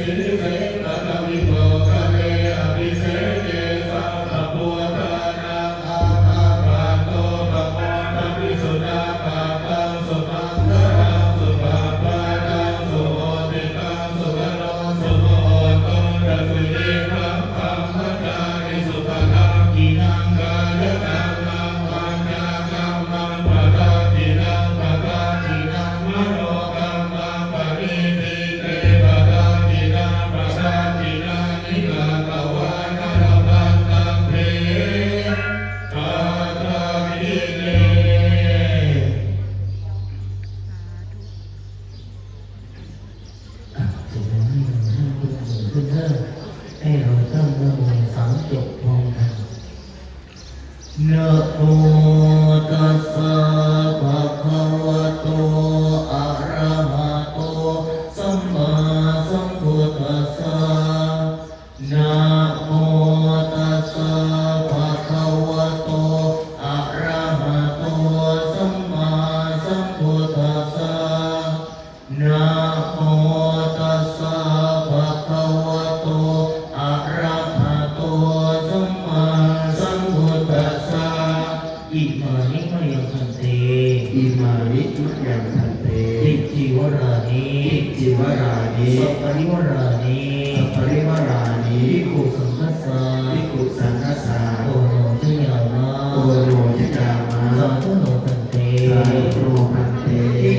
สีเสตตะวิโภคเณ อภิเษเกสัพพะพุทธานัง อาคันตันโต ปะโมทะวิสุทธัง ขัตตังสุมังคะลัง สุภะพะทัง สุหุติตัง สุขะโน สุมุหุตโต จะสุยิทัง บรมจาริสุ ปะทักขิณัง กายะกัมมัง วาจากัมมัง ปะทักขิณัง ปะทักขิณัง มโนกัมมัง ปะ ອ່ະ ສະແດງໃຫ້ເຮົາທັງທຸກຄົນຂຶ້ນເດີ ໃຫ້ເຮົາຕັ້ງນະໂມສາມຈົບພ້ອມກັນ. ນະໂມຕັດສະ ພະຄະວະໂຕ ອະຣະຫະໂຕ ສຳມາສຳພຸດທັດສະ. ນະໂມຕັດສະ ພະຄະວະໂຕ ອະຣະຫະໂຕ ສຳມາສຳພຸດທັດສະ. ນະໂມຕັດສະ ພະຄະວະໂຕ ອະຣະຫະໂຕ ສຳມາສຳພຸດທັດສະ. ອິມານິມະຍັງພັນເຕ ອິມານິມະຍັງພັນເຕ ຕິຈີວະຣານິ ຕິຈີວະຣານິ ສະປະລິວະຣານິ ສະປະລິວະຣານິ ພິກຂຸສັງຄັດສາ ພິກຂຸສັງຄັດສາ ໂອໂນຊະຍາມະ ໂອໂນຊະຍາມະ ສາທຸໂນພັນເຕ ສາທຸໂນພັນເຕ ອິ